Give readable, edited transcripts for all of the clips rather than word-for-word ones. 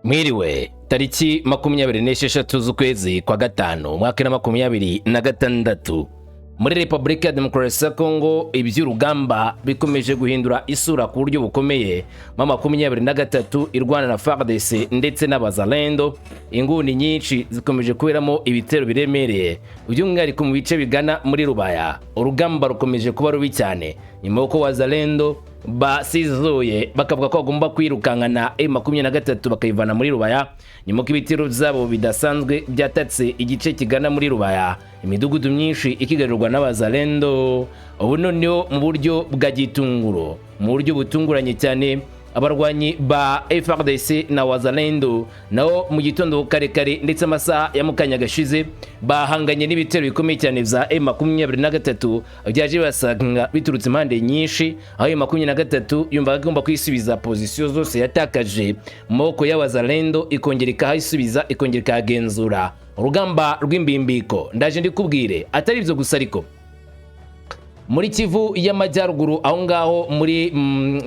Mwiriwe. Tariki 26 z'ukwezi kwa gatanu, umwaka wa 2026, muri Repubulika ya Demokarasi ya Kongo iby'urugamba bikomeje guhindura isura ku buryo bukomeye. M23 irwana na FARDC ndetse n'Abazalendo, inguni nyinshi zikomeje kuberamo ibitero biremereye, by'umwihariko mu bice bigana muri Rubaya. Urugamba rukomeje kuba rubi cyane nyuma y'uko Wazalendo basizuye bakavuga ko bagomba kwirukankana M23 bakayivana muri Rubaya, nyuma ko ibitero byabo bidasanzwe byatatse igice kigana muri Rubaya, imidugudu myinshi ikigarirwa n'Abazalendo. Ubu noneho mu buryo bwa gitunguro, mu buryo butunguranye cyane, abarwanyi ba FARDC na Wazalendo nabo mu gitondo kare kare ndetse amasaha ya mukanya gashize bahanganye n'ibitero bikomeye cyane bya M23 byaje basanga biturutse impande nyinshi, aho M23 yumvaga igomba kwisubiza position zose yatakaje mu maboko y'Abazalendo, ikongera ikahisubiza, ikongera ikahagenzura. Urugamba rw'imbimbiko ndaje ndikubwire. Atari ibyo gusa ariko, muri Kivu y'Amajyaruguru, aho ngaho muri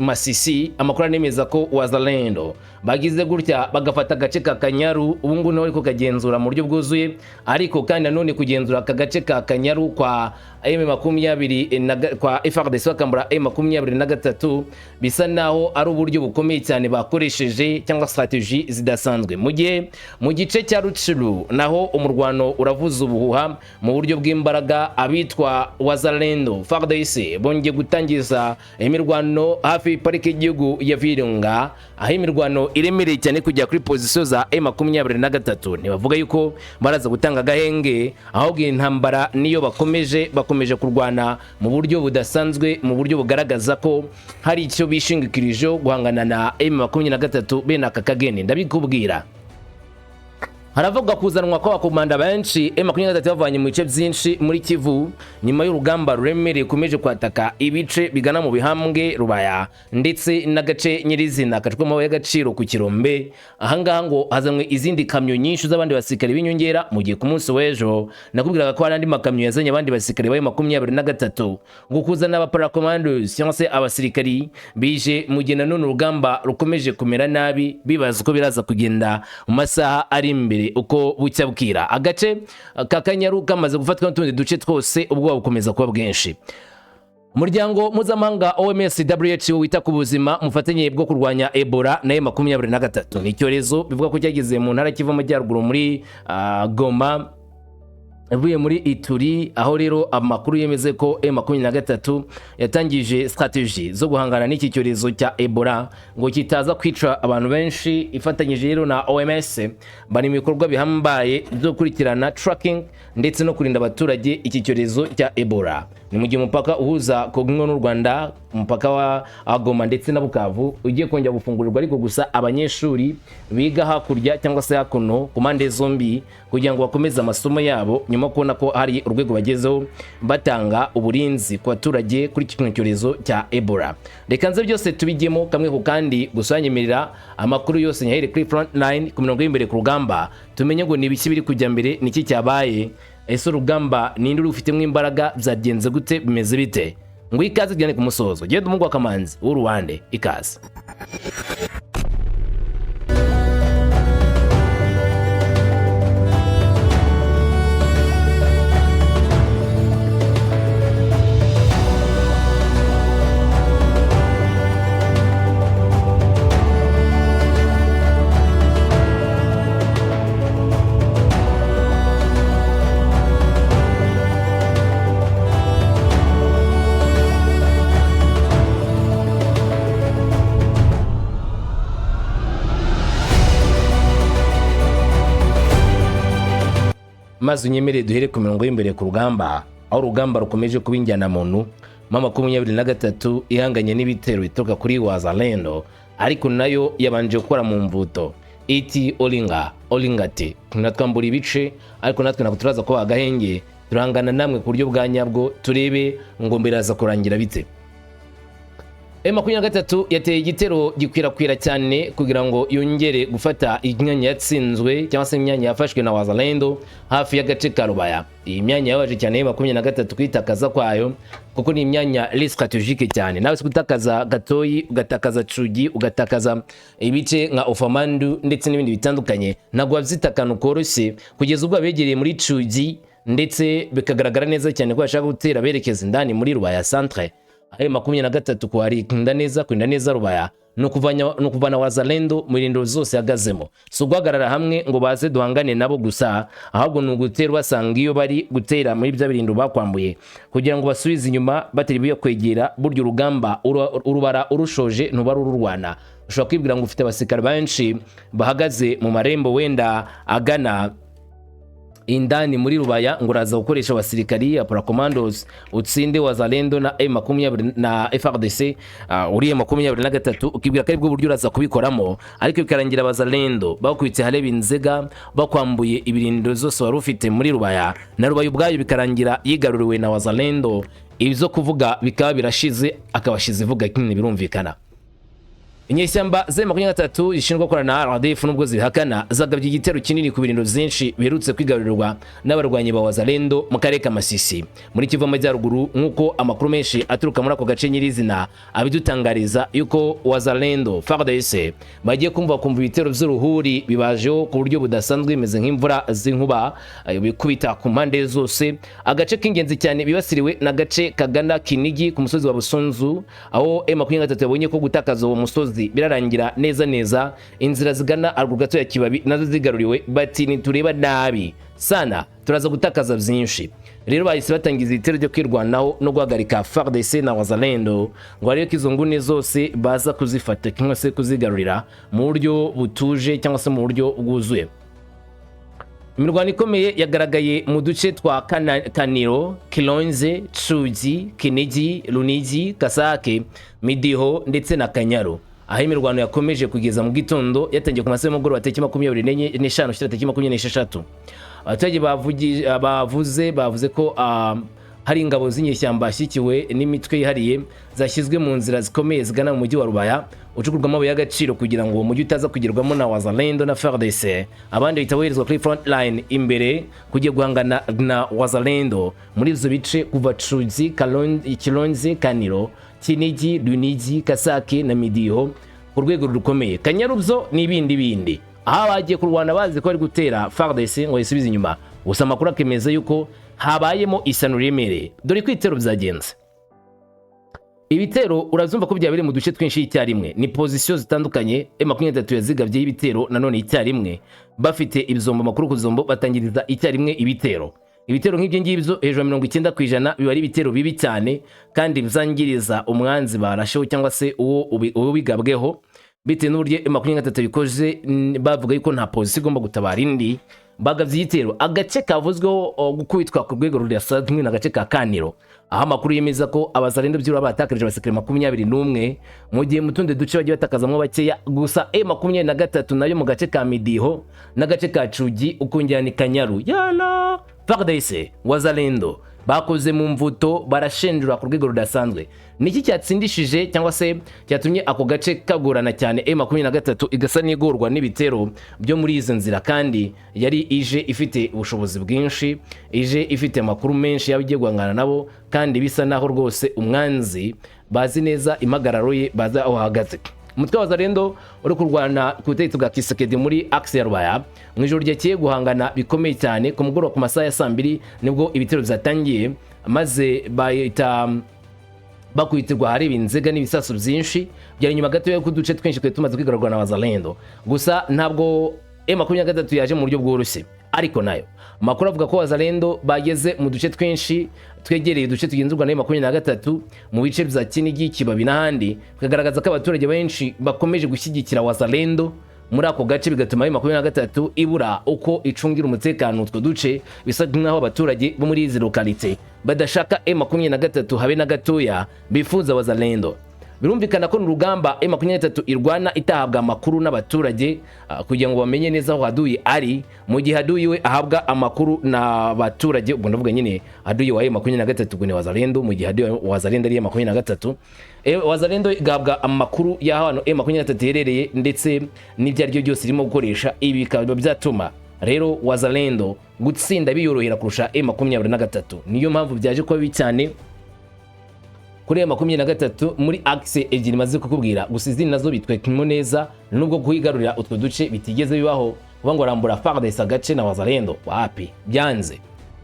Masisi, amakuru anemeza ko Wazalendo bagize gutya bagafata agace ka Kanyaru. Ubu ngubu niho ariko kagenzura mu buryo bwuzuye. Ariko kandi nanone kugenzura aka gace ka Kanyaru kwa M20 na kwa FARDC bakambura M23 bisa naho ari uburyo bukomeye cyane bakoresheje cyangwa strategy zidasanzwe. Mu gihe mu gice cya Rutshuru naho umurwano uravuza ubuhuha mu buryo bw'imbaraga, abitwa Wazalendo, FARDC bongeye gutangiza imirwano hafi parike y'igihugu ya Virunga, aho imirwano iremereye cyane kujya kuri position za M23. Ntibavuga yuko baraza gutanga agahenge, ahubwo intambara niyo bakomeje kurwana mu buryo budasanzwe, mu buryo bugaragaza ko hari icyo bishingikirijeho guhangana na M23 bene aka kageni. Ndabikubwira. Haravugwa kuzanwa kw'abakomanda benshi M23 bavanye mu bice byinshi muri Kivu, nyuma y'urugamba ruremereye rukomeje kwataka ibice bigana mu Bihambwe, Rubaya ndetse n'agace nyirizina kacwamo amabuye y'agaciro ku Kirombe. Ahangaha ngo hazanwe izindi kamyo nyinshi z'abandi basirikare b'inyongera, mu gihe ku munsi w'ejo nakubwiraga ko hari andi makamyo yazanye abandi basirikare ba 23. Ngo kuzana aba paracommandos cyangwa se abasirikari bije mu gihe nanone urugamba rukomeje kumera nabi, bibaza uko biraza kugenda mu masaha ari imbere, uko bucya bwira. Agace ka Kanyaru kamaze gufatwa n'utundi duce twose, ubwoba bukomeza kuba bwinshi. Umuryango mpuzamahanga OMS, WHO wita ku buzima, mufatanye bwo kurwanya Ebola na M23. Ni icyorezo bivuga ko cyageze mu ntara Kivu Amajyaruguru muri Goma, ivuye muri Ituri, aho rero amakuru yemeze ko M23 yatangije strategy zo guhangana n'iki cyorezo cya Ebola ngo kitaza kwica abantu benshi. Ifatanyije rero na OMS, bari mu bikorwa bihambaye byo gukurikirana, tracking, ndetse no kurinda abaturage iki cyorezo cya Ebola. Ni mu gihe umupaka uhuza Kongo n'u Rwanda, umupaka wa Goma ndetse na Bukavu, ugiye kongera gufungurirwa, ariko gusa abanyeshuri biga hakurya cyangwa se hakuno ku mpande zombi, kugira ngo bakomeze amasomo yabo, nyuma yo kubona ko hari urwego bagezeho batanga uburinzi ku baturage kuri kino cyorezo cya Ebola. Reka nze byose tubijyemo kamwe ku kandi, gusa nyemerera amakuru yose nyahere kuri front line, ku mirongo y'imbere ku rugamba, tumenye ngo ni ibiki biri kujya mbere, niki cyabaye, ese urugamba ninde ufitemo imbaraga, byagenze gute, bimeze bite? Ngo ikaze tugende ku musozo. Genda umuhungu wa Kamanzi w'uruwande, ikaze. Maze unyemerere duhere ku mirongo y'imbere ku rugamba, aho urugamba rukomeje kuba injyanamuntu. M23 ihanganye n'ibitero bituruka kuri Wazalendo, ariko nayo yabanje gukora mu mvuto, iti olinga olinga, ati natwambura ibice, ariko natwe ntabwo turaza kuba agahenge, turangana namwe ku buryo bwa nyabwo, turebe ngo biraza kurangira bite. M23 yateye igitero gikwirakwira cyane kugira ngo yongere gufata imyanya yatsinzwe cyangwa se imyanya yafashwe na Wazalendo hafi y'agace ka Rubaya. Iyi myanya yabaje cyane M23 kwitakaza kwayo, kuko ni imyanya iri stratégique cyane. Nawe se gutakaza Gatoyi, ugatakaza Cugi, ugatakaza ibice nka Ofamandu ndetse n'ibindi bitandukanye, ntabwo wabyita akantu koroshye, kugeza ubwo abegereye muri Cugi ndetse bikagaragara neza cyane ko bashaka gutera berekeza indani muri Rubaya centre. Ayo 23 kuharinda neza, kurinda neza Rubaya, ni ukuvana Wazalendo mu birindiro zose yahagazemo. Si uguhagarara hamwe ngo baze duhangane nabo gusa, ahubwo ni ugutera ubasanga iyo bari, gutera muri bya birindiro bakwambuye kugira ngo basubize inyuma batari kwegera. Burya urugamba urubara urushoje, ntubara ururwana. Ushobora kwibwira ngo ufite abasirikare benshi bahagaze mu marembo wenda agana indani muri Rubaya, ngo uraza gukoresha abasirikari ya paracommandos utsinde Wazalendo na M20 na FARDC, uriye 23, ukibwira ko aribwo buryo uraza kubikoramo, ariko bikarangira Wazalendo bakubitse hareba inzega, bakwambuye ibirindiro zose wari ufite muri Rubaya, na Rubaya ubwayo bikarangira yigaruriwe na Wazalendo. Ibyo kuvuga bikaba birashize, akabashize ivuga kinini, birumvikana. Inyeshyamba za 23 zishinzwe gukorana na RDF, nubwo zibihakana, zagabye igitero kinini ku birindiro byinshi biherutse kwigarurirwa n'abarwanyi ba Wazalendo mu karere ka Masisi muri Kivu Amajyaruguru, nk'uko amakuru menshi aturuka muri ako gace nyirizina abidutangariza yuko Wazalendo, FARDC bagiye kumva ibitero by'uruhuri bibajeho ku buryo budasanzwe, bimeze nk'imvura z'inkuba bikubita ku mpande zose. Agace k'ingenzi cyane bibasiriwe n'agace kagana Kinigi ku musozi wa Busunzu, aho M23 yabonye ko gutakaza uwo musozi birarangira neza neza inzira zigana haruguru gato ya Kibabi nazo zigaruriwe. Bati nitureba nabi sana turaza gutakaza byinshi. Rero bahise batangiza ibitero byo kwirwanaho no guhagarika FARDC na Wazalendo, ngo barebe ko izo nguni zose baza kuzifata cyangwa se kuzigarurira mu buryo butuje cyangwa se mu buryo bwuzuye. Imirwano ikomeye yagaragaye mu duce twa Kaniro, Kilonze, Cugi, Kinigi, Runigi, Kasake, Midiho ndetse na Kanyaru, aho imirwano yakomeje kugeza mu gitondo. Yatangiye ku masaha y'umugoroba tariki 25 ushyira tariki 26. Abaturage bavuze ko hari ingabo z'inyeshyamba ashyigikiwe n'imitwe yihariye zashyizwe mu nzira zikomeye zigana mu mujyi wa Rubaya ucukurwamo amabuye y'agaciro, kugira ngo uwo mujyi utaza kugerwamo na Wazalendo na FARDC. Abandi bahita boherezwa kuri front line imbere kujya guhangana na Wazalendo muri ibyo bice kuva Cugi, Kilonzi, Kaniro, Kinigi, Runigi, Kasake na Midiho ku rwego rukomeye. Kanyarubyo n'ibindi bindi, aho bagiye kurwana bazi ko bari gutera FARDC ngo yisubize inyuma, gusa amakuru akemeza yuko habayemo isano riremereye. Dore ko ibitero byagenze. Ibitero urazumva ko byabereye mu duce twinshi icyarimwe, ni position zitandukanye M23 yazigabyeho ibitero nanone icyarimwe, bafite ibizombo, amakuru ku zombo, batangiriza icyarimwe ibitero. Ibitero nk'ibyo ngibyo hejuru ya 90% biba ari ibitero bibi cyane kandi byangiriza umwanzi barasheho cyangwa se uwo bigabweho, bitewe n'uburyo M23 bikoze. Bavuga yuko nta position igomba gutabara indi. Bagabye igitero agace kavuzweho gukubitwa ku rwego rudasanzwe ni agace ka Kaniro, aho amakuru yemeza ko Abazalendo byibura batakarije abasirikare 21, mu gihe mu tundi duce bagiye batakazamo bakeya. Gusa M23 nayo mu gace ka Midiho n'agace ka Cugi, ukongera ni Kanyaru yala, FARDC, Wazalendo bakoze mu mvuto, barashenjura ku rwego rudasanzwe. Niki cyatsindishije cyangwa se cyatumye ako gace kagorana cyane, M23 igasa n'igorwa n'ibitero byo muri izi nzira, kandi yari ije ifite ubushobozi bwinshi, ije ifite amakuru menshi yaba igiye guhangana nabo, kandi bisa naho rwose umwanzi bazi neza impagararo ye, bazi aho ahagaze? Umutwe wa Wazalendo uri kurwana ku butegetsi bwa Tshisekedi muri axe ya Rubaya mu ijoro ryakeye guhangana bikomeye cyane. Ku mugoroba ku masaha ya saa 2 nibwo ibitero byatangiye, maze bahita bakwitirwa hari inzega n'ibisasu byinshi. Byari nyuma gato y'uko uduce twinshi twari tumaze kwigarurwa na Wazalendo. Gusa ntabwo M23 yaje mu buryo bworoshye, ariko nayo amakuru avuga ko Wazalendo bageze mu duce twinshi twegereye uduce tugenzurwa na M23, mu bice bya Kinigi, Kibabi n'ahandi, bikagaragaza ko abaturage benshi bakomeje gushyigikira Wazalendo muri ako gace, bigatuma M23 ibura uko icungira umutekano utwo duce. Bisa nk'aho abaturage bo muri izi localité badashaka M23 habe na gatoya, bifuza Wazalendo. Birumvikana ko ni urugamba M23 irwana itahabwa amakuru n'abaturage kugira ngo bamenye neza aho haduyi ari, mu gihe haduyi we ahabwa amakuru n'abaturage. Ubwo ndavuga nyine haduyi wa M23, ubwo ni Wazalendo, mu gihe haduyi wa Wazalendo ari M23. Wazalendo igahabwa amakuru y'aho hantu M23 iherereye ndetse n'ibyo ari byo byose irimo gukoresha. Ibi bikaba byatuma rero Wazalendo gutsinda biyorohera kurusha M23. Niyo mpamvu byaje kuba bibi cyane kuri M23 muri axe ebyiri maze kukubwira. Gusa izindi nazo bitwekimo neza, nubwo kuhigarurira utwo duce bitigeze bibaho, kuba ngo rambura FARDC agace na Wazalendo, wapi, byanze.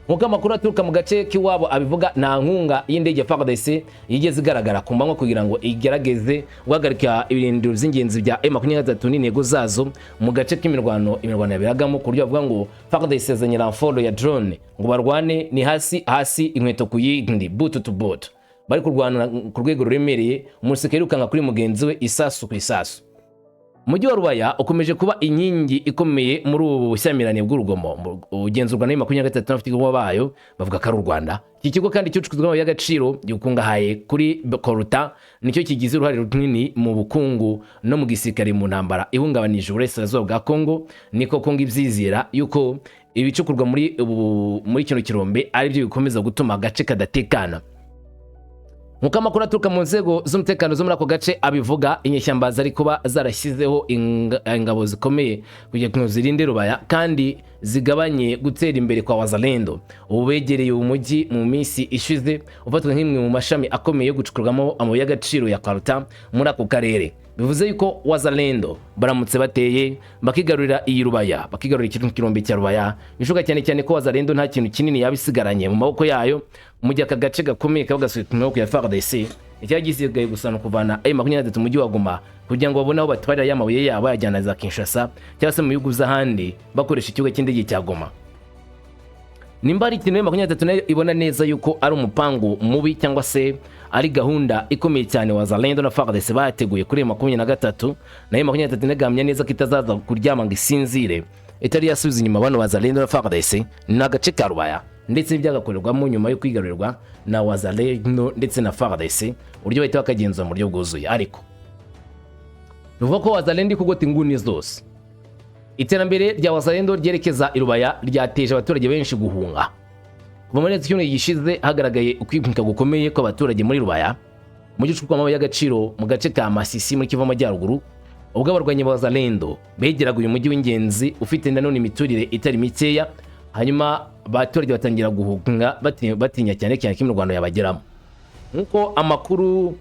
Nk'uko amakuru aturuka mu gace k'iwabo abivuga, nta nkunga y'indege ya FARDC yigeze igaragara ku manywa kugira ngo igerageze guhagarika ibirindiro by'ingenzi bya M23 n'intego zazo mu gace k'imirwano, imirwano yaberagamo, ku buryo bavuga ngo FARDC yazanye renfort ya drone ngo barwane. Ni hasi hasi, inkweto ku yindi, boot to boot, bari kurwana ku rwego ruremereye, umusirikare yirukanka kuri mugenzi we, isasu ku isasu. Umujyi wa Rubaya ukomeje kuba inkingi ikomeye muri ubu bushyamirane bw'urugomo, ugenzurwa na 23 n'abafite bayo bavuga ko ari u Rwanda. Iki kigo kandi cy'ubucukuzi bw'amabuye y'agaciro gikungahaye kuri coltan, nicyo kigize uruhare runini mu bukungu no mu gisirikare mu ntambara ihungabanije uburasirazuba bwa Kongo. Niko Kongo ibyizera yuko ibicukurwa muri kino kirombe ari byo bikomeza gutuma agace kadatekana. Nk'uko amakuru aturuka mu nzego z'umutekano zo muri ako gace abivuga, inyeshyamba zari kuba zarashyizeho ingabo zikomeye kugira ngo zirinde Rubaya kandi zigabanye gutera imbere kwa Wazalendo. Ubu begereye uyu mujyi mu minsi ishize, ufatwa nk'imwe mu mashami akomeye yo gucukurwamo amabuye y'agaciro ya coltan muri ako karere. Bivuze yuko Wazalendo baramutse bateye bakigarurira iyi Rubaya, bakigarurira ikintu kirombe cya Rubaya, bishoboka cyane cyane ko Wazalendo nta kintu kinini yaba isigaranye mu maboko yayo mu gihe aka gace gakomeye kaba gasubiye mu maboko ya FARDC. Icyaba gisigaye gusa ni ukuvana M23 mu mujyi wa Goma kugira ngo babone aho batwarira ya mabuye yabo, bayajyana za Kinshasa cyangwa se mu bihugu by'ahandi, bakoresha ikibuga cy'indege cya Goma. Nimba ari ikintu 23 nayo ibona neza yuko ari umupangu mubi cyangwa se ari gahunda ikomeye cyane Wazalendo na FARDC bateguye kuri 23, nayo 23 inagamya neza ko itazaza kuryama ngo isinzire itari yasubiza inyuma bano Wazalendo na FARDC, ni agace ka Rubaya ndetse n'ibyagakorerwamo nyuma yo kwigarurirwa na Wazalendo ndetse na FARDC, uburyo bahita bakagenzura mu buryo bwuzuye. Ariko bivuga ko Wazalendo iri kugota inguni zose. Iterambere rya Wazalendo ryerekeza i Rubaya ryateje abaturage benshi guhunga. Kuva muri iki cyumweru gishize hagaragaye ukwimika gukomeye kw'abaturage muri Rubaya, mu gicuku amabuye y'agaciro mu gace ka Masisi muri Kivu Amajyaruguru, ubwo abarwanyi ba Wazalendo begeraga uyu mujyi w'ingenzi ufite nanone imiturire itari mikeya. Hanyuma abaturage batangira guhunga batinya cyane cyane ko imirwano yabageramo. Nk'uko amakuru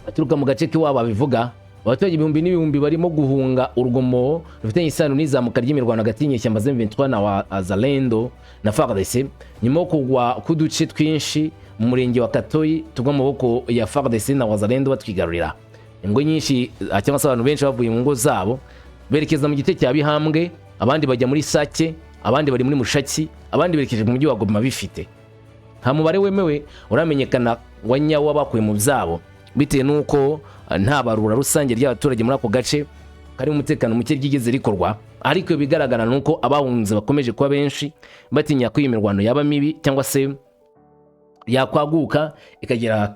aturuka mu gace k'iwabo abivuga, abaturage ibihumbi n'ibihumbi barimo guhunga urugomo rufitanye isano n'izamuka ry'imirwano hagati y'inyeshyamba za M23 na Wazalendo na FARDC, nyuma yo kugwa k'uduce twinshi mu murenge wa Katoyi tugwa mu maboko ya FARDC na Wazalendo batwigarurira. Ingo nyinshi cyangwa se abantu benshi bavuye mu ngo zabo berekeza mu gice cya Bihambwe, abandi bajya muri Sake, abandi bari muri Mushaki, abandi berekeje mu mujyi wa Goma. Bifite nta mubare wemewe uramenyekana wa nyawo bakuye mu byabo, bitewe n'uko nta barura rusange ry'abaturage muri ako gace karimo umutekano muke ryigeze rikorwa. Ariko ibigaragara ni uko abahunze bakomeje kuba benshi, batinya ko iyi mirwano yaba mibi cyangwa se yakwaguka ikagera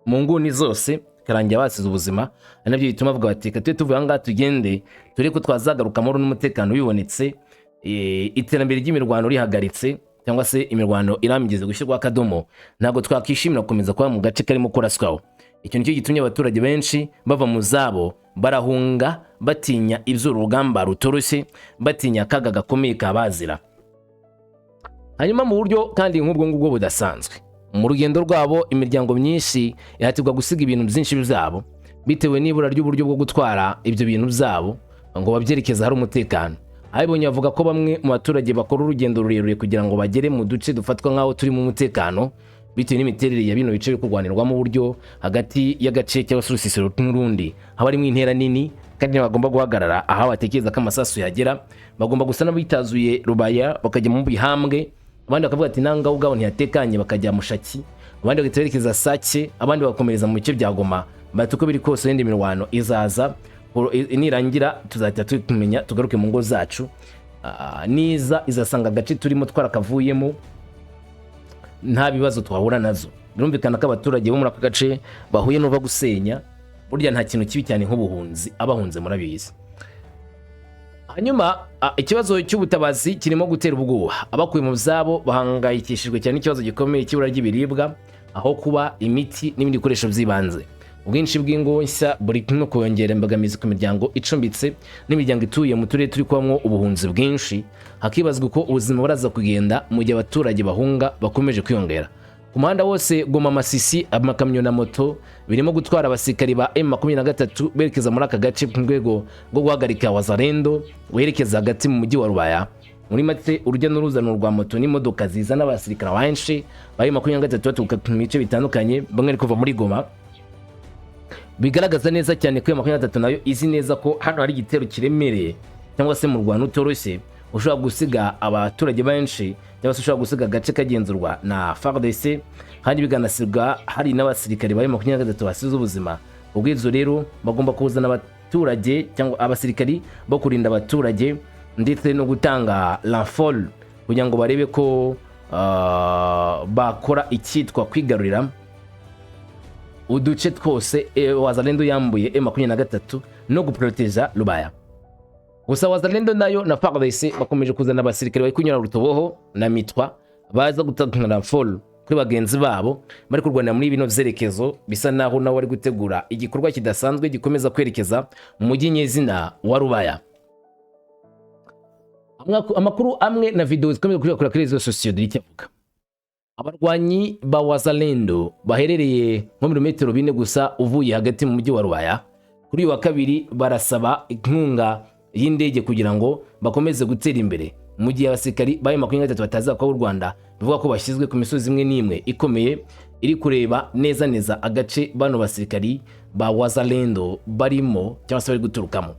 mu nguni zose, ikarangira basize ubuzima. Ari nabyo bituma bavuga bati: "Reka tube tuvuye aha ngaha tugende, turebe ko twazagaruka amahoro n'umutekano bibonetse, iterambere ry'imirwano rihagaritse cyangwa se imirwano irambye gushyirwaho akadomo. Ntabwo twakishimira gukomeza kuba mu gace karimo kuraswaho." Icyo nicyo gitumye abaturage benshi bava mu zabo barahunga, batinya iby'uru rugamba rutoroshye, batinya akaga gakomeye kabazira. Hanyuma mu buryo kandi nk'ubwo ngubwo budasanzwe, mu rugendo rwabo imiryango myinshi ihatirwa gusiga ibintu byinshi byabo bitewe n'ibura ry'uburyo bwo gutwara ibyo bintu byabo ngo babyerekeze ahari umutekano. Abibonye bavuga ko bamwe mu baturage bakora urugendo rurerure kugira ngo bagere mu duce dufatwa nk'aho turimo umutekano, bitewe n'imiterere ya bino bice biri kurwanirwamo, uburyo hagati y'agace cyangwa se urusisiro n'urundi haba harimo intera nini, kandi ntibagomba guhagarara aho batekereza ko amasasu yagera. Bagomba gusa n'abitazuye Rubaya bakajya mu Bihambwe, abandi bakavuga ati nanga ubwabo ntihatekanye, bakajya Mushaki, abandi bagahita berekeza Sake, abandi bagakomereza mu bice bya Goma. Bati: "Uko biri kose wenda imirwano izaza nirangira tuzahita tumenya tugaruke mu ngo zacu. Niza izasanga agace turimo twarakavuyemo, nta bibazo twahura nazo." Birumvikana ko abaturage bo muri aka gace bahuye n'uva gusenya. Burya nta kintu kibi cyane nk'ubuhunzi, abahunze murabizi. Hanyuma ikibazo cy'ubutabazi kirimo gutera ubwoba. Abakuye mu byabo bahangayikishijwe cyane n'ikibazo gikomeye cy'ibura ry'ibiribwa, aho kuba, imiti n'ibindi bikoresho by'ibanze. Ubwinshi bw'ingo nshya buri no kongera imbogamizi ku miryango icumbitse n'imiryango ituye mu turere turi kubamwo ubuhunzi bwinshi. Hakibazwa uko ubuzima buraza kugenda mu gihe abaturage bahunga bakomeje kwiyongera. Ku muhanda wose Goma Masisi, amakamyo na moto birimo gutwara abasirikari ba M23 berekeza muri aka gace mu rwego rwo guhagarika Wazalendo werekeza hagati mu mujyi wa Rubaya. Muri make, urujya n'uruza ni urwa moto n'imodoka zizana abasirikare benshi ba M23 baturuka mu bice bitandukanye, bamwe bari kuva muri Goma. Bigaragaza neza cyane ko M23 nayo izi neza ko hano hari igitero kiremereye cyangwa se mu Rwanda utoroshye ushobora gusiga abaturage benshi, cyangwa se ushobora gusiga agace kagenzurwa na FARDC, kandi biganasirwa hari n'abasirikare ba M23 basize ubuzima. Ubwizo rero bagomba kuzana abaturage cyangwa abasirikari bo kurinda abaturage ndetse no gutanga renfort kugira ngo barebe ko bakora icyitwa kwigarurira uduce twose Wazalendo yambuye M23 no guproteja Rubaya. Gusa Wazalendo nayo na FARDC bakomeje kuzana abasirikare bari kunyura Rutoboho na Mitwa, baza gutanga renfort kuri bagenzi babo bari kurwanira muri bino vyerekezo. Bisa naho nabo bari gutegura igikorwa kidasanzwe gikomeza kwerekeza mu mujyi nyezina wa Rubaya. Amakuru amwe na video zikomeje kuri réseaux sociaux dore icyo avuga: abarwanyi ba Wazalendo baherereye nko birometero 4 gusa uvuye hagati mu mujyi wa Rubaya, kuri uyu wa kabiri barasaba inkunga y'indege kugira ngo bakomeze gutera imbere, mu gihe abasirikari ba M23 batazi ko u Rwanda bivuga ko bashyizwe ku misozi imwe n'imwe ikomeye iri kureba neza neza agace bano basirikari ba Wazalendo barimo cyangwa se bari guturukamo.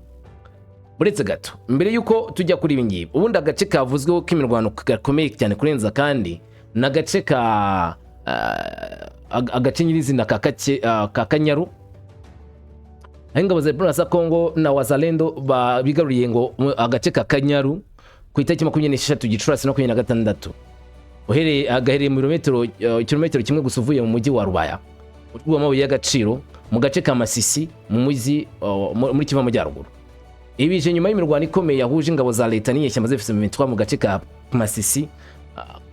Uretse gato, mbere y'uko tujya kuri ibi ngibi, ubundi agace kavuzweho k'imirwano gakomeye cyane kurenza kandi ni agace ka agace nyirizina ka Kanyaru, aho ingabo za Repubulika ya Kongo na Wazalendo bigaruriye ngo agace ka Kanyaru ku itariki 26 Gicurasi 26, uhereye agahereye mu birometero kilometero 1 gusa uvuye mu mujyi wa Rubaya w'amabuye y'agaciro mu gace ka Masisi mu mujyi muri Kivu y'Amajyaruguru. Ibi bije nyuma y'imirwano ikomeye yahuje ingabo za leta n'inyeshyamba z'AFC M23 mu gace ka Masisi,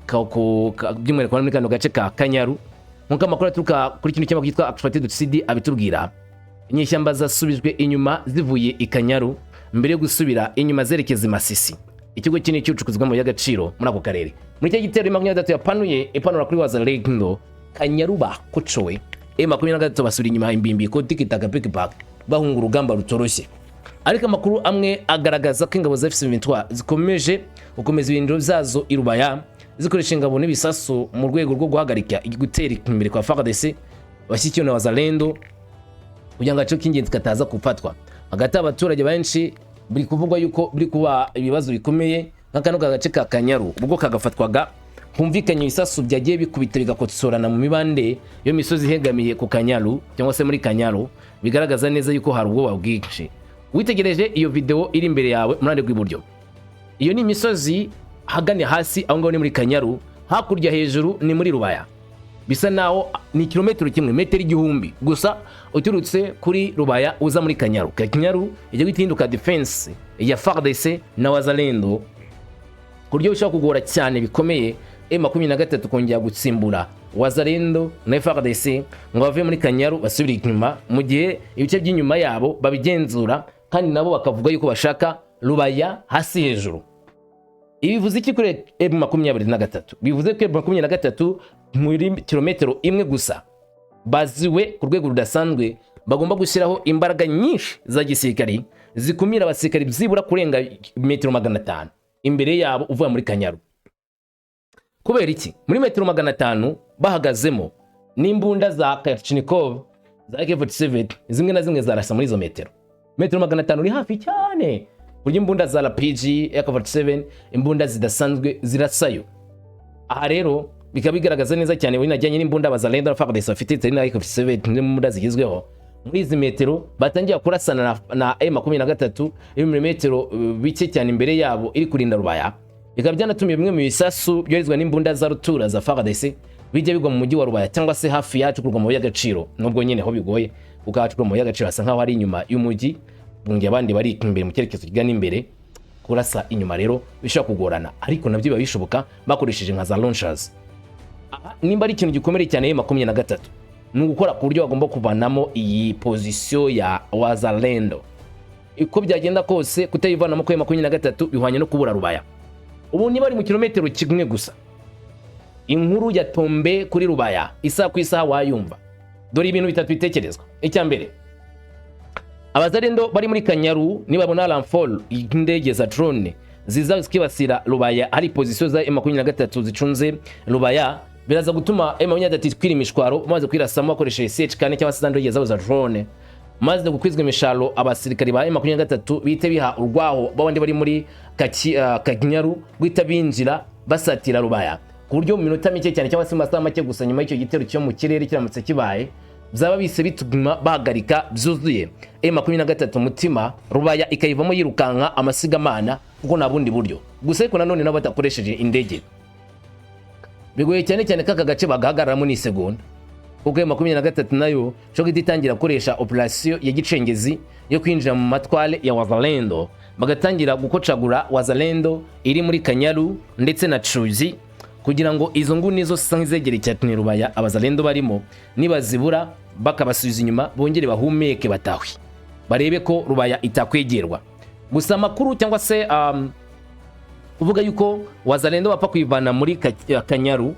by'umwihariko muri kano gace ka Kanyaru. Nk'uko amakuru aturuka kuri kino kinyamakuru cyitwa Actualité.cd abitubwira, inyeshyamba zasubijwe inyuma zivuye i Kanyaru mbere yo gusubira inyuma zerekeza i Masisi, ikigo kinini cy'ubucukuzi bw'amabuye y'agaciro muri ako karere. Muri icyo gitero M23 yapanuye ipanura kuri Wazalendo Kanyaru, bakocowe. M23 basubira inyuma imbimbi ko tikitaka pikipaka, bahunga urugamba rutoroshye. Ariko amakuru amwe agaragaza ko ingabo za AFC M23 zikomeje gukomeza ibirindiro byazo i Rubaya, zikoresha ingabo n'ibisasu mu rwego rwo guhagarika gutera imbere kwa FARDC bashyigikiwe na Wazalendo, kugira ngo agace k'ingenzi kataza gufatwa. Hagati abaturage benshi biri kuvugwa yuko biri kuba ibibazo bikomeye nka kano gace ka Kanyaru ubwo kagafatwaga, humvikanye ibisasu byagiye bikubita bigakotsorana mu mibande yo misozi ihegamiye ku Kanyaru cyangwa se muri Kanyaru, bigaragaza neza yuko hari ubwoba bwinshi. Witegereje iyo video iri imbere yawe mu ruhande rw'iburyo, iyo ni imisozi hagana hasi aho ngaho ni muri Kanyaru, hakurya hejuru ni muri Rubaya. Bisa naho ni kilometero 1, metero 1000 gusa uturutse kuri Rubaya uza muri Kanyaru. Kanyaru ijya guhita ihinduka defense ya FARDC na Wazalendo, ku buryo bishobora kugora cyane bikomeye M23 kongera gutsimbura Wazalendo na FARDC ngo bave muri Kanyaru basubire inyuma, mu gihe ibice by'inyuma yabo babigenzura kandi nabo bakavuga yuko bashaka Rubaya hasi hejuru. Ibi bivuze iki kuri M23? Bivuze ko M23 muri kilometero 1 gusa baziwe ku rwego rudasanzwe, bagomba gushyiraho imbaraga nyinshi za gisirikari zikumira abasirikari byibura kurenga metero 500 imbere yabo uvuye muri Kanyaru. Kubera iki? Muri metero 500 bahagazemo n'imbunda za Kalashnikov, za AK-47 zimwe na zimwe zarasa muri izo metero. Metero 500 ni hafi cyane, buryo imbunda za RPG, AK-47, imbunda zidasanzwe zirasayo. Aha rero bikaba bigaragaza neza cyane binajyanye n'imbunda Wazalendo na FARDC bafite, zari na AK-47 n'imbunda zigezweho. Muri izi metero batangiye kurasana na M23 iri muri metero bike cyane imbere yabo iri kurinda Rubaya, bikaba byanatumye bimwe mu bisasu byoherezwa n'imbunda za rutura za FARDC Bijya bigwa mu mujyi wa Rubaya cyangwa se hafi yacukurwa amabuye y'agaciro, nubwo nyine ho bigoye, kuko ahacukurwa amabuye y'agaciro hasa nkaho ari inyuma y'umujyi, mu gihe abandi bari imbere mu cyerekezo kigana imbere. Kurasa inyuma rero bishobora kugorana, ariko nabyo biba bishoboka bakoresheje nka za launchers. Aha nimba ari ikintu gikomeye cyane 23 ni ugukora ku buryo bagomba kuvanamo iyi position ya Wazalendo. Uko byagenda kose, kutayivanamo kuri 23 bihwanye no kubura Rubaya. Ubu niba ari mu kilometero kimwe gusa, inkuru ya tombe kuri Rubaya isaha ku isaha wayumva. Dore ibintu bitatu bitekerezwa. Icya mbere, Abazalendo bari muri Kanyaru nibabona renfort y'indege za drone ziza zikibasira Rubaya, hari position za M23 zicunze Rubaya, biraza gutuma M23 ikwira imishwaro, maze kwirasamo bakoresheje CH4 cyangwa se za ndege zabo za drone. Maze gukwizwa imisharo, abasirikari ba M23 bite biha urwaho babandi bari muri Kanyaru guhita binjira basatira Rubaya, ku buryo mu minota mike cyane cyangwa se mu masaha make gusa nyuma y'icyo gitero cyo mu kirere kiramutse kibaye, byaba bise bituma bahagarika byuzuye M23 mutima, Rubaya ikayivamo yirukanka amasigamana, kuko nta bundi buryo. Gusa ariko nanone nabo badakoresheje indege bigoye cyane cyane ko aka gace bagahagararamo n'isegonda, kuko M23 nayo ishobora guhita itangira gukoresha operation ya gicengezi yo kwinjira mu matwale ya Wazalendo, bagatangira gukocagura Wazalendo iri muri Kanyaru ndetse na Cuzi, kugira ngo izo nguni zose zisa nk'izegereye cyane Rubaya Abazalendo barimo, nibazibura bakabasubiza inyuma, bongere bahumeke batahwe, barebe ko Rubaya itakwegerwa. Gusa amakuru cyangwa se kuvuga yuko Wazalendo bapfa kuyivana muri Kanyaru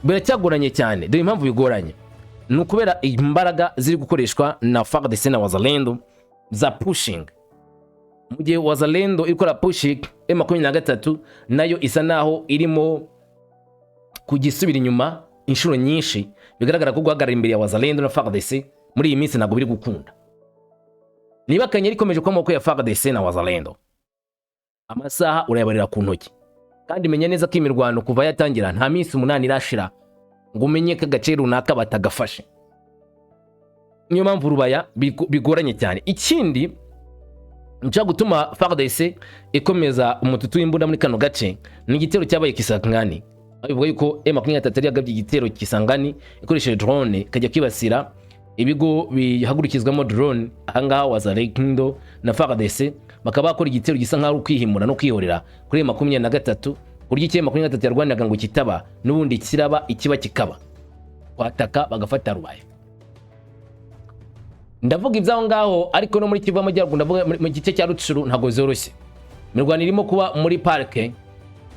biracyagoranye cyane. Dore impamvu bigoranye: ni ukubera imbaraga ziri gukoreshwa na FARDC na Wazalendo za pushing. Mu gihe Wazalendo iri gukora pushing, M23 nayo isa naho irimo kugisubira inyuma inshuro nyinshi. Bigaragara ko guhagarara imbere ya Wazalendo na FARDC muri iyi minsi ntabwo biri gukunda. Niba Kanyari ikomeje kuba amaboko ya FARDC na Wazalendo, amasaha urayabarira ku ntoki. Kandi menya neza ko imirwano kuva yatangira nta minsi 8 irashira ngo umenye ko agace runaka batagafashe. Niyo mpamvu Rubaya bigoranye cyane. Ikindi nshobora gutuma FARDC ikomeza umututu w'imbunda muri kano gace ni igitero cyabaye Kisangani, aho bivuga yuko M23 yari yagabye igitero Kisangani ikoresheje drone, ikajya kwibasira ibigo bihagurukizwamo drone. Ahangaha Wazalendo na FARDC bakaba bakora igitero gisa nkaho ari ukwihimura no kwihorera kuri M23, ku buryo icyo M23 yarwaniraga ngo kitaba n'ubundi kiraba, ikiba kikaba kwataka bagafata Rubaya. Ndavuga iby'aho ngaho, ariko no muri Kivu y'Amajyaruguru, ndavuga mu gice cya Rucuru, ntabwo zoroshye. Imirwano irimo kuba muri parike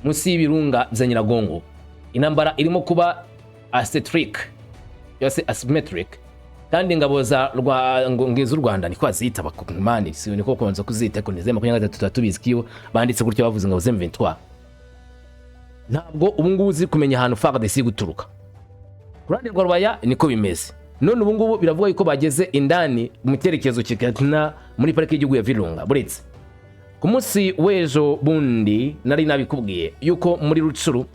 munsi y'ibirunga bya Nyiragongo. Intambara irimo kuba asymmetric cyangwa se asymmetric, kandi ingabo za ngo z'u Rwanda niko bazita, abakongomani si niko kubanza kuzita, ariko ni za 23 tuba tubizi ko iyo banditse gutyo bavuze ingabo za M23. Ntabwo ubu ngubu ziri kumenya ahantu FARDC iri guturuka. Ku ruhande rwa Rubaya niko bimeze. None ubu ngubu biravuga yuko bageze indani mu cyerekezo kigana muri parike y'igihugu ya Virunga. Buretse ku munsi w'ejo bundi nari nabikubwiye yuko muri Rucuru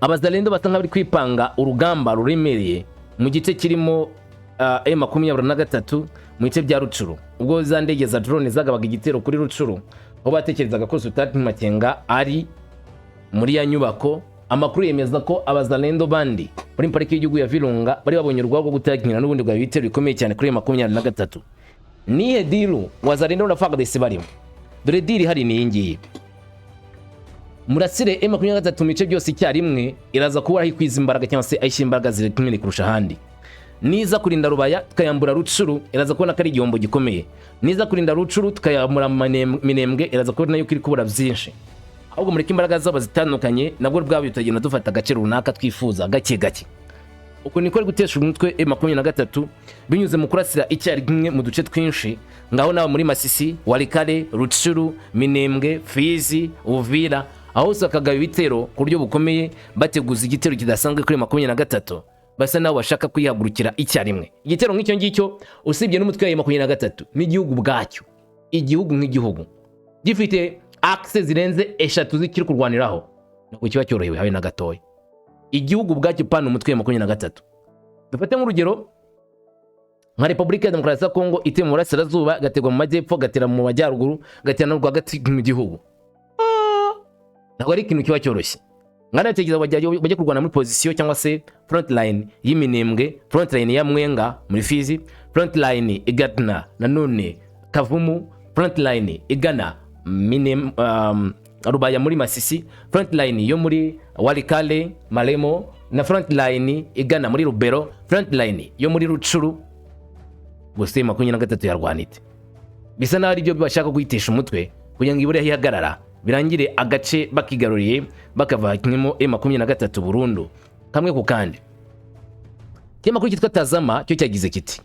Abazalendo basa nk'abari kwipanga urugamba ruremereye mu gice kirimo M23 mu bice bya Rucuru, ubwo za ndege za drone zagabaga igitero kuri Rucuru, aho batekerezaga ko Sultan Makenga ari muri ya nyubako. Amakuru yemeza ko Abazalendo bandi muri pariki y'igihugu ya Virunga bari babonye urwaho rwo gutangira n'ubundi bwa ibitero bikomeye cyane kuri 23. Nihe deal Wazalendo na FARDC barimo? Dore deal ihari ni iyi ngiyi: murasire M23 mu bice byose icyarimwe, iraza kuba aho ikwiza imbaraga cyangwa se aho ishyira imbaraga ziremereye kurusha ahandi. Niza kurinda Rubaya tukayambura Rucuru, iraza kubona ko ari igihombo gikomeye. Niza kurinda Rucuru tukayambura Minembwe, iraza kubona yuko iri kubura byinshi. Ahubwo mureke imbaraga zabo zitandukanye, nabwo bwabo tutagenda dufata agace runaka twifuza gake gake. Uko niko ari gutesha umutwe M23 binyuze mu kurasira icyarimwe mu duce twinshi, ngaho nawe muri Masisi, Walikale, Rucuru, Minembwe, Fizi, Uvira, aho hose bakagaba ibitero ku buryo bukomeye, bateguza igitero kidasanzwe kuri 23, basa naho bashaka kwihagurukira icyarimwe. Igitero nk'icyo ngicyo, usibye n'umutwe wa 23 n'igihugu ubwacyo, igihugu nk'igihugu gifite axe zirenze eshatu zikiri kurwaniraho, ntabwo kiba cyorohewe habe na gatoya. Igihugu ubwacyo, pana umutwe wa 23. Dufate nk'urugero nka Repubulika ya Demokarasi ya Kongo iteye mu burasirazuba, igaterwa mu majyepfo, gatera mu majyaruguru, gatera no rwagati mu gihugu. Ntabwo ari ikintu kiba cyoroshye. Mwanatekereza bajya kurwana muri position cyangwa se front line y'Iminembwe, front line ya Mwenga muri Fizi, front line igana nanone Kavumu, front line igana Rubaya muri Masisi, front line yo muri Walikale, Maremo, na front line igana muri Rubero, front line yo muri Rutshuru. Gusa 23 yarwana ite? Bisa naho aribyo bashaka guhitisha umutwe kugira ngo ibure aho ihagarara, birangire agace bakigaruriye, bakavanyemo M23 burundu, kamwe ku kandi. Ikinyamakuru cyitwa Tazama cyo cyagize kiti: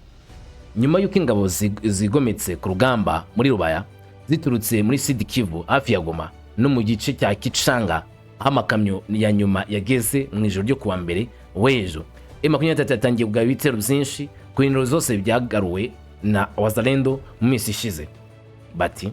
"Nyuma y'uko ingabo zigometse ku rugamba muri Rubaya ziturutse muri Sud Kivu hafi ya Goma no mu gice cya Kicanga, aho amakamyo ya nyuma yageze mu ijoro ryo kuwa mbere w'ejo, M23 yatangiye kugaba ibitero byinshi ku birindiro zose byagaruwe na Wazalendo mu minsi ishize." Bati: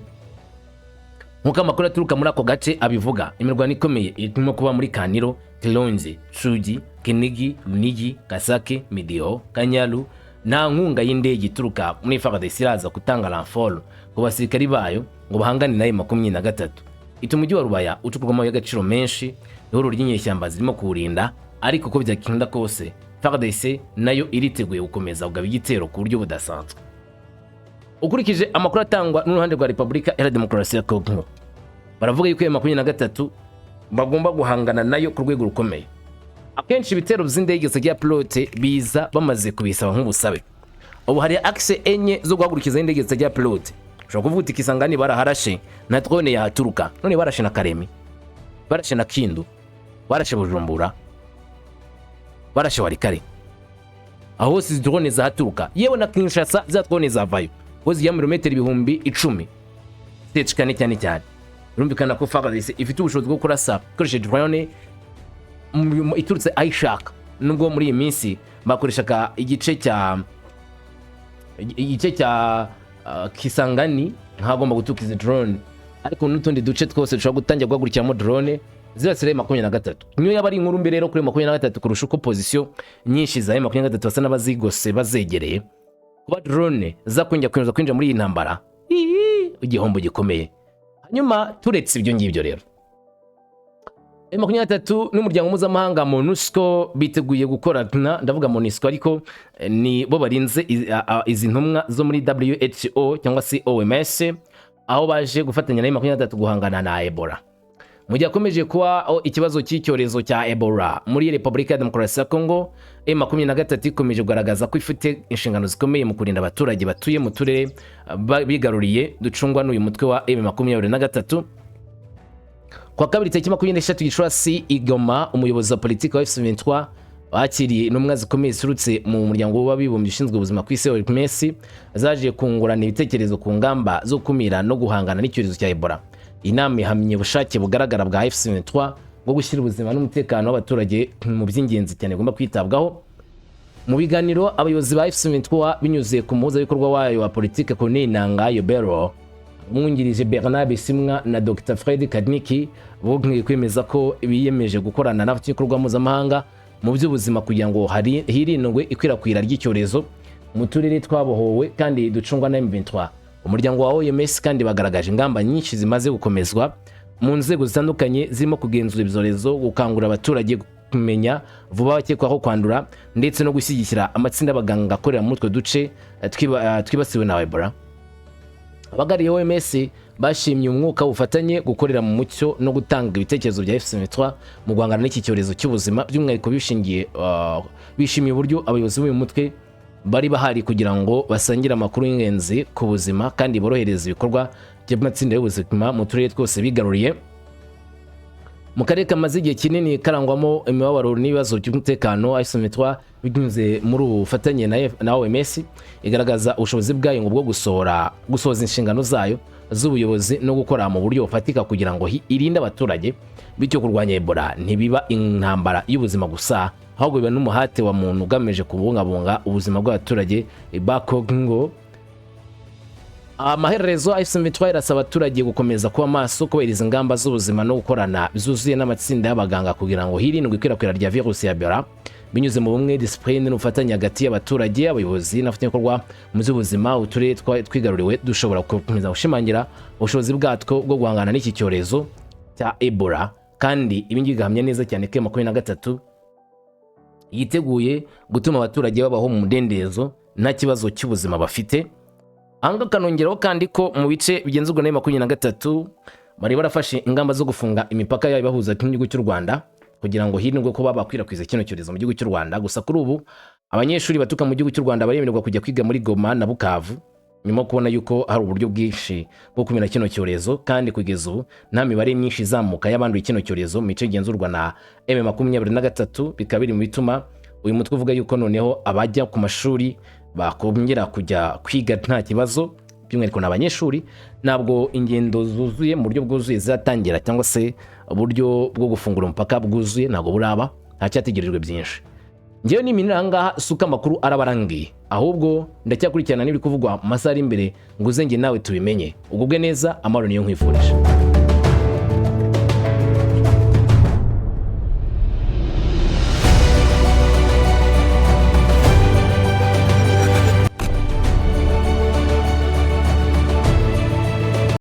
"Nk'uko amakuru aturuka muri ako gace abivuga, imirwano ikomeye irimo kuba muri Kaniro, Kilonzi, Cugi, Kinigi, Runigi, Kasake, Midiho, Kanyaru. Nta nkunga y'indege ituruka muri FARDC iraza gutanga renfort ku basirikari bayo ngo bahangane na M23. Ituma umujyi wa Rubaya ucukurwamo y'agaciro menshi, ihuriro ry'inyeshyamba zirimo kuwurinda. Ariko uko byakunda kose, FARDC nayo iriteguye gukomeza kugaba igitero ku buryo budasanzwe." Ukurikije amakuru atangwa n'uruhande rwa Repubulika Iharanira Demokarasi ya Kongo, baravuga yuko iyo 23 bagomba guhangana nayo ku rwego rukomeye. Akenshi ibitero by'indege zitagira pilote biza bamaze kubisaba nk'ubusabe. Ubu hari axe enye zo guhagurukiza indege zitagira pilote. Ushobora kuvuga uti: "Kisangani baraharashe, na drone yahaturuka." None barashe na Karemi, barashe na Kindu, barashe Bujumbura, barashe Walikale, aho hose izi drone zahaturuka. Yewe na Kinshasa za drone zavayo, kuko zijya mirometero 10,000 cyane cyane cyane. Birumvikana ko FARDC ifite ubushobozi bwo kurasa ikoresheje drone iturutse aho ishaka, nubwo muri iyi minsi bakoreshaga igice cya Kisangani nk'ahagomba guturuka izi drone, ariko n'utundi duce twose dushobora gutangira guhagurukiramo drone zirasire 23. Niyo yaba ari inkuru mbi rero kuri 23 kurusha uko position nyinshi za 23 basa n'abazigose bazegereye. Kuba drone zakongera kwinjiza kwinjira muri iyi ntambara, igihombo gikomeye. Hanyuma turetse ibyo ngibyo rero, 23 n'umuryango mpuzamahanga MONUSCO biteguye gukorana. Ndavuga MONUSCO ariko ni bo barinze izi ntumwa zo muri WHO cyangwa se OMS, aho baje gufatanya na 23 guhangana na Ebola. Mu gihe hakomeje kuba ikibazo cy'icyorezo cya Ebola muri Repubulika ya Demokarasi ya Kongo, M23 ikomeje kugaragaza ko ifite inshingano zikomeye mu kurinda abaturage batuye mu turere bigaruriye ducungwa n'uyu mutwe wa M23. Kuwa kabiri tariki 23 Gicurasi i Goma, umuyobozi wa politiki wa AFC/M23 bakiriye intumwa zikomeye ziturutse mu muryango w'abibumbye ushinzwe ubuzima ku isi, OMS, zaje kungurana ibitekerezo ku ngamba zo gukumira no guhangana n'icyorezo cya Ebola. Inama ihamye ubushake bugaragara bwa AFC/M23 bwo gushyira ubuzima n'umutekano w'abaturage mu by'ingenzi cyane bigomba kwitabwaho. Mu biganiro, abayobozi ba AFC/M23 binyuze ku muhuzabikorwa wayo wa politike Corneille Nangaa Yobeluo, umwungirije Bernard Bisimwa na Dr Fred Kaniki, bongeye kwemeza ko biyemeje gukorana n'abafatanyabikorwa mpuzamahanga mu by'ubuzima kugira ngo hirindwe ikwirakwira ry'icyorezo mu turere twabohowe kandi ducungwa na M23. Umuryango wa OMS kandi bagaragaje ingamba nyinshi zimaze gukomezwa mu nzego zitandukanye, zirimo kugenzura ibyorezo, gukangurira abaturage kumenya vuba abakekwaho kwandura, ndetse no gushyigikira amatsinda y'abaganga akorera muri utwo duce twibasiwe na Ebola. Abahagarariye OMS bashimye umwuka w'ubufatanye, gukorera mu mucyo no gutanga ibitekerezo bya AFC/M23 mu guhangana n'iki cyorezo cy'ubuzima. By'umwihariko bishimiye uburyo abayobozi b'uyu mutwe bari bahari kugira ngo basangire amakuru y'ingenzi ku buzima kandi borohereze ibikorwa by'amatsinda y'ubuzima mu turere twose bigaruriye. Mu karere kamaze igihe kinini karangwamo imibabaro n'ibibazo by'umutekano, AFC/M23 binyuze muri ubu bufatanye na OMS igaragaza ubushobozi bwayo ngo bwo gusohoza inshingano zayo z'ubuyobozi no gukora mu buryo bufatika kugira ngo irinde abaturage. Bityo kurwanya Ebola ntibiba intambara y'ubuzima gusa, ahubwo biba n'umuhate wa muntu ugamije kubungabunga ubuzima bw'abaturage ba Congo. Amaherezo, AFC/M23 irasaba abaturage gukomeza kuba maso, kubahiriza ingamba z'ubuzima no gukorana zuzuye n'amatsinda y'abaganga kugira ngo hirindwe ikwirakwira rya virusi ya Ebola. Binyuze mu bumwe, discipline n'ubufatanye hagati y'abaturage, abayobozi n'abafatanyabikorwa mu by'ubuzima, uturere twigaruriwe dushobora gukomeza gushimangira ubushobozi bwatwo bwo guhangana n'iki cyorezo cya Ebola. Kandi ibi ngibi bigahamya neza cyane ko M23 yiteguye gutuma abaturage babaho mu mudendezo, nta kibazo cy'ubuzima bafite. Ahangaha akanongeraho kandi ko mu bice bigenzurwa na M23 bari barafashe ingamba zo gufunga imipaka yayo ibahuza n'igihugu cy'u Rwanda, kugira ngo hirindwe ko bakwirakwiza kino cyorezo mu gihugu cy'u Rwanda. Gusa kuri ubu abanyeshuri baturuka mu gihugu cy'u Rwanda baremererwa kujya kwiga muri Goma na Bukavu, nyuma yo kubona yuko hari uburyo bwinshi bwo kumira kino cyorezo, kandi kugeza ubu nta mibare myinshi izamuka y'abanduye kino cyorezo mu bice bigenzurwa na M23. Bikaba biri mu bituma uyu mutwe uvuga yuko noneho abajya ku mashuri bakongera kujya kwiga nta kibazo, by'umwihariko ni abanyeshuri. Ntabwo ingendo zuzuye mu buryo bwuzuye zizatangira, cyangwa se uburyo bwo gufungura umupaka bwuzuye ntabwo buraba, ntacyategerejwe byinshi. Ngewe niminira ahangaha, si uko amakuru araba arangiye, ahubwo ndacyakurikirana n'ibiri kuvugwa mu masaha ari imbere ngo uze njye nawe tubimenye. Ugubwe neza, amahoro niyo nkwifurije.